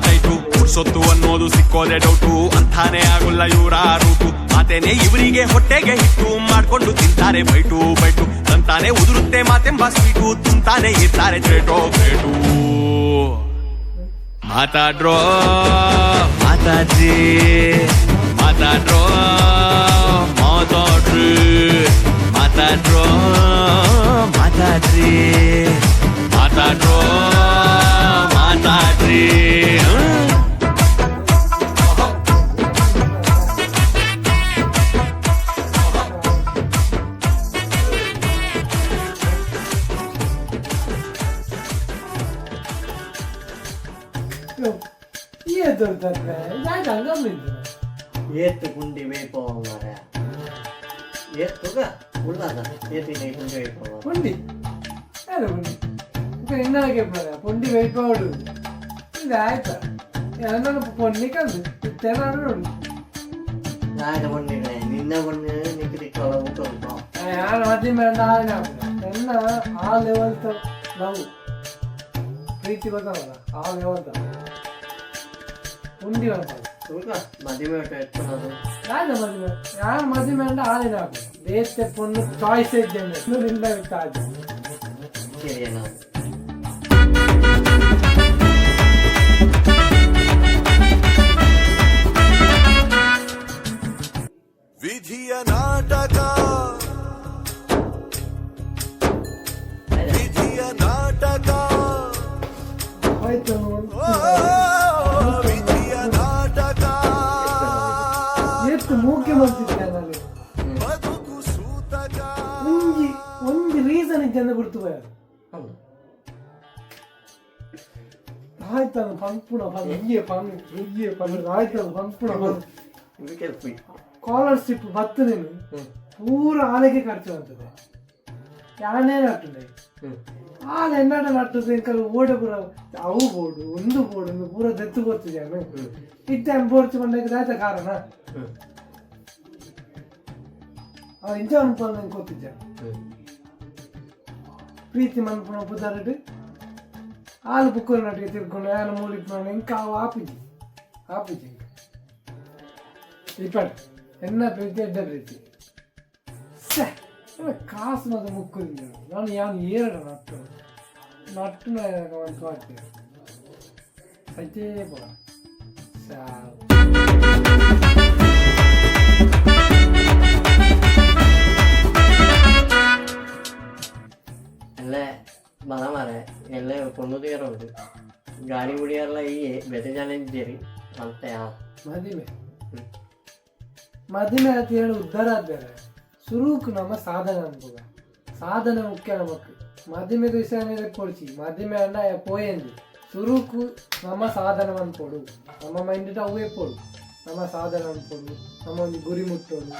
Tight. ಪುರ್ಸೊತ್ತು ಅನ್ನೋದು ಸಿಕ್ಕೋದೆ doubt. ಅಂತಾನೆ ಆಗುಲ್ಲ ಇವರ ರೂಟು. ಮಾತೇನೆ ಇವರಿಗೆ ಹೊಟ್ಟೆಗೆ ಹಿಟ್ಟು, ಮಾಡ್ಕೊಂಡು ತಿಂತಾರೆ ಬೈಟು ಬೈಟು. ತಂತಾನೆ ಉದುರುತ್ತೆ ಮಾತೆಂಬ ಸ್ವೀಟು, ತುಂತಾನೆ ಇರ್ತಾರೆ ಗ್ರೇಟೋ ಗ್ರೇಟು. ಮಾತಾಡ್ರೋ ಮಾತಾಡ್ರಿ, ಮಾತಾಡ್ರೋ ಮಾತಾಡ್ರಿ, ಮಾತಾಡ್ರೋ ಮಾತಾಡ್ರಿ, ಮಾತಾಡ್ರೋ ಮಾತಾಡ್ರಿ. ಏತುರ್ತದೆ ಯಾಕೆ ಹಂಗಂಬಿದ್ದು? ಏತ್ ಗುಂಡಿ ಬೇಯ್ಪವ ಮಾರ, ಏತ್ತುಗ ಉಳ್ಳದ ಏತಿನ ಗುಂಡಿ ಬೇಯ್ಪವ. ಪುಂಡಿ ಯಾರು ಪುಂಡಿ ಈಗ ನಿನ್ನಗೆ ಕೇಳ್ಪಾರೆ ಪುಂಡಿ ವೆಯ್ಟ್ ಇದು ಆಯ್ತಾ? ನನ್ನ ಪೊನ್ನಿ ಕಂದು ಇತ್ತೆ ನಾನು ನೋಡು. ನಾಯದ ಬಣ್ಣಿಗಳೇ, ನಿನ್ನ ಬಣ್ಣ ನಿಕ್ಕ ತಿಕ್ಕಲ ಊಟ ಉಂಟು. ಯಾರು ಮದುವೆ ಮೇಲೆ ನನ್ನ ಆ ಲೆವೆಲ್ ಲವ್ ಪ್ರೀತಿ ಗೊತ್ತಲ್ಲ, ಆ ಲೆವೆಲ್ ಪುಂಡಿ ಅಂತ. ತೂಕ ಮದುವೆ ಊಟ ಎತ್ಕೊಳ್ಳೋದು. ಯಾರು ಮದುವೆ, ಯಾರು ಮದುವೆ ಅಂದ್ರೆ ಆಳಿನ ಬೇತೆ ಪೊಣ್ಣು ಚಾಯ್ಸ್ ಇದ್ದೇನೆ ನಿನ್ನ ತಾಜ್. ಸರಿಯ ನಾವು. ವಿಧಿಯ ನಾಟಕ, ವಿಧಿಯ ನಾಟಕ. ಹೋಯ್ತು ನೋಡು. ಓ, ವಿಧಿಯ ನಾಟಕ. ಎಷ್ಟು ಮೂಕೆ ಮಾಡ್ತಿದ್ದೆ ನಾನು. ಬದುಕು ಸೂತಕ. ಒಂಜಿ ಒಂಜಿ ರೀಸನ್ ಇದ್ದೆ ಗುರ್ತು ಬಯ. ಹೌದು. ಆಯ್ತಲ್ಲ ಪಂಪುಣ ಪಂಗೆ ಪಂಗ್ ಇಯ್ಯೆ ಪಂಗ್ ಆಯ್ತಲ್ಲ ಪಂಪುಣ ಪಂಗ್. ಇದು ಕೆಲ್ಪಿ. ಸ್ಕಾಲರ್ಶಿಪ್ ಬತ್ತು ನೀನು ಪೂರ ಆಲೆಗೆ ಖರ್ಚು ಅಂತದೆ. ಯಾನೇ ನಟ್ಟುಂಡೆ. ಆಲ ಎನ್ನಾಡ ನಟ್ಟುದು ಇಂಕಲ್ ಓಡೆ ಪೂರ ಅವು ಬೋಡು ಒಂದು ಬೋಡು ಒಂದು ಪೂರ ದೆತ್ತು ಗೊತ್ತಿದ್ಯಾನು ಇತ್ತೆ ಬೋರ್ಚು ಬಂದಾಗ ಆಯ್ತ ಕಾರಣ. ಅವ ಇಂಚ ಅನ್ಪಲ್ ನಂಗೆ ಗೊತ್ತಿದ್ದ. ಪ್ರೀತಿ ಮನ್ಪುಣ ಪುದರಡು ಆಲು ಬುಕ್ಕರು ನಟಿಗೆ ತಿರ್ಕೊಂಡು ಯಾನ ಮೂಲಿಪ್ ಇಂಕ ಅವು ಆಪಿಜಿ ಆಪಿಜಿ ಇಪ್ಪಡ ಎನ್ನ ಪ್ರೀತಿ ಎಡ್ಡ ಪ್ರೀತಿ ಛೆ, ಎನ್ನ ಕಾಸು ಮತ್ತೆ ಮುಕ್ಕುದಿಲ್ಲ. ನಾನು ಯಾನ್ ಏರಡ ನಟ್ಟು ನಟ್ಟು ಒಂದು ಹಾಕ್ತೇನೆ ಸೈತೇ ಪೋಡ ಸಾವು. ಎಲ್ಲ ಬಲ ಮಾರೆ, ಎಲ್ಲ ಕೊಂಡು ತೀರೋದು ಗಾಡಿ ಗುಡಿಯಲ್ಲ. ಈ ಬೇತೆ ಜನ ಇದ್ದೀರಿ ಮತ್ತೆ. ಮದಿಮೆ ಮದಿಮೆ ಅಂತ ಹೇಳಿ ಉದ್ಧಾರ ಆದ್ಮೇಲೆ ಸುರುಕು ನಮ್ಮ ಸಾಧನೆ ಅನ್ಬೋದ. ಸಾಧನೆ ಮುಖ್ಯ ನಮಕ್. ಮದಿಮೆದ ವಿಷಯ ಕೊಡ್ಚಿ ಮದಿಮೆ ಅಣ್ಣ ಪೋಯಂದಿ ಸುರುಕು ನಮ್ಮ ಸಾಧನೆ ಅನ್ಪೋಡು. ನಮ್ಮ ಮೈಂಡ್ ಅವು ಇಪ್ಪೋಡು. ನಮ್ಮ ಸಾಧನೆ ಅನ್ಪೋಡು, ನಮ್ಮ ಒಂದು ಗುರಿ ಮುಟ್ಟೋಡು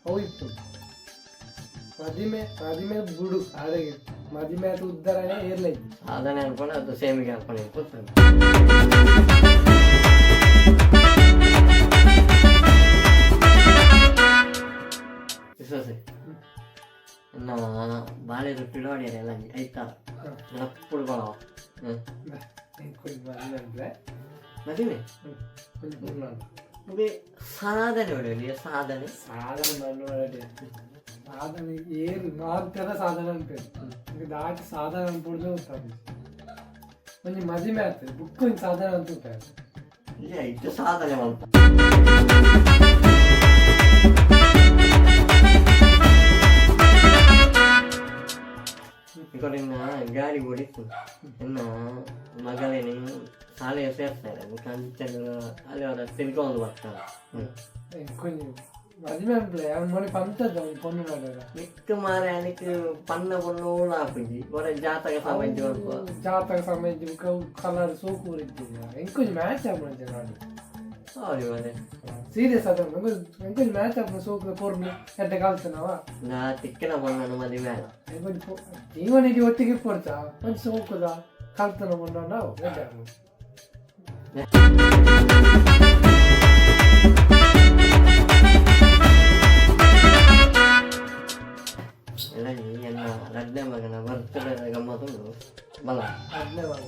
ಅವು ಇಪ್ಪೋಡು. ಮದಿಮೆ ಮದಿಮೆ ಬುಡು ಆಡೆಗೆ ಮದಿಮೆ ಅದು ಉದ್ಧಾರನೇ ಏರ್ಲೈ. ಸಾಧನೆ ಅನ್ಕೊಂಡು ಅದು ಸೇಮಿಗೆ ಅನ್ಕೊಂಡು ಕೂತ್ಕೊಂಡು. ವಿಶ್ವಾಸ ನಮ್ಮ ಬಾಳೆ ರೊಟ್ಟಿ ಹೊಡೆಯಲ್ಲ ಎಲ್ಲ ಐತಾರ ಪುಡ್ಕೊಳವ. ಅಂದ್ರೆ ಮದುವೆ ಹ್ಮ್. ಸಾಧನೆ ಹೊಡೆಯಲಿ ಸಾಧನೆ. ಸಾಧನೆ ಮಣ್ಣು ಸಾಧನೆ ಏನು ಮಾತ್ರ ಸಾಧನೆ ಅನ್ಪೇರು ಈಗ ದಾಟಿ ಸಾಧನೆ ಅನ್ಪುಡ್ದು ಗೊತ್ತಾಗ ಒಂಜಿ ಮದಿಮೆ ಆಗ್ತದೆ ಬುಕ್ ಒಂಜಿ ಸಾಧನೆ ಅಂತ ಉಂಟು. ಇಲ್ಲ, ಇದು ಸಾಧನೆ ಅಂತ. ಇಕೊಡಿನ ಗಾಡಿ ಓಡಿತ್ತು ಎನ್ನ ಮಗಳೇನು ಶಾಲೆಗೆ ಸೇರ್ತಾರೆ ಕಂಚಲು ಅಲ್ಲಿ ಅವರ ತಿಳ್ಕೊಂಡು ಬರ್ತಾರೆ. ಕೊಂಚ ಮದಿಮೆ ಅನ್ಪಲೆ ಅವ್ನ ಮೊನ್ನೆ ಪಂತದ್ದು ಅವ್ನು ಪೊಣ್ಣು ನೋಡೋದ. ನಿಕ್ಕು ಮಾರೆ, ಅನಿಕ್ ಪನ್ನ ಪೊಣ್ಣು ಆಪುಜಿ ಒರ ಜಾತಕ ಸಮಯ ಬರ್ಪ. ಜಾತಕ ಸಮಯ ಕಲರ್ ಸೋಕು ಊರಿದ್ದಿಲ್ಲ ಇಂಕೊಂಜಿ ಮ್ಯಾಚ್ ಆಪುನ ನಾನು. ಹೌದು ಮಾರೆ. ಸೀರಿಯಸ್ ಅದ ಇಂಕೊಂಜಿ ಮ್ಯಾಚ್ ಆಪುನ ಸೋಕು ಪೊರ್ನು ಎಡ್ಡೆ ಕಲ್ತನವ. ನಾ ತಿಕ್ಕಿನ ಪೊಣ್ಣನು ಮದುವೆ ಆದ. ಇಂಕೊಂಜಿ ಜೀವನ ಇಡೀ ಒಟ್ಟಿಗೆ ಪೊರ್ಚಾ ಒಂಜಿ ಸೋಕುದ ಕಲ್ತನ ಪೊಣ್ಣು ನಾವು ಎಡ್ಡೆ ಆಪುಂಡು. ಎಲ್ಲ ಎನ್ನ ರಡ್ಡೆ ಮಗನ ಬರ್ತಡೇ ಗಮ್ಮತ್ತುಂಡು ಬಲ. ಅದ್ನೇ ಮಗ.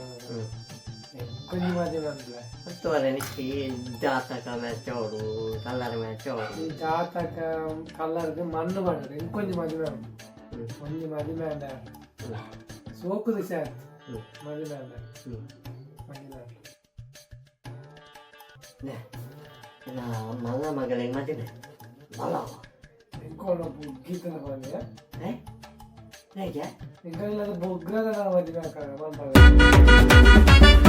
ಕೊಂಜಿ ಮದಿಮೆ. ಮನ್ಪುಲೆ. ಅತ್ತುವರೆ ನಿಕ್ಕಿ ಜಾತಕ ಮ್ಯಾಚ್ ಅವಡು, ಕಲ್ಲರ್ ಮ್ಯಾಚ್ ಅವಡು. ಈ ಜಾತಕ ಕಲ್ಲರ್ಗ್ ಮಣ್ಣು ಪಡೋಡು. ಇಂಕೊಂಜಿ ಮದಿಮೆ ಉಂಡು. ಒಂಜಿ ಮದಿಮೆ ಅಂಡ ಸೋಕು ದಿಸೆ ಆಯ್ತು. ಮದಿಮೆ ಅಂಡ ಮದಿಮೆ ಆಂಡ. ಮಲ್ಲ ಮಗಳಿಗೆ ಮದಿಮೆ ಮಲ್ಲ. ಇಂಕೋಣ ಬುಗ್ಗಿತನ ಬನ್ನಿ. ಏ ಹೇಗೆ? ಇಂಕಲ್ಲ ಬೊಗ್ಗದ ಮದಿಮೆ ಮನ್ಪಡ.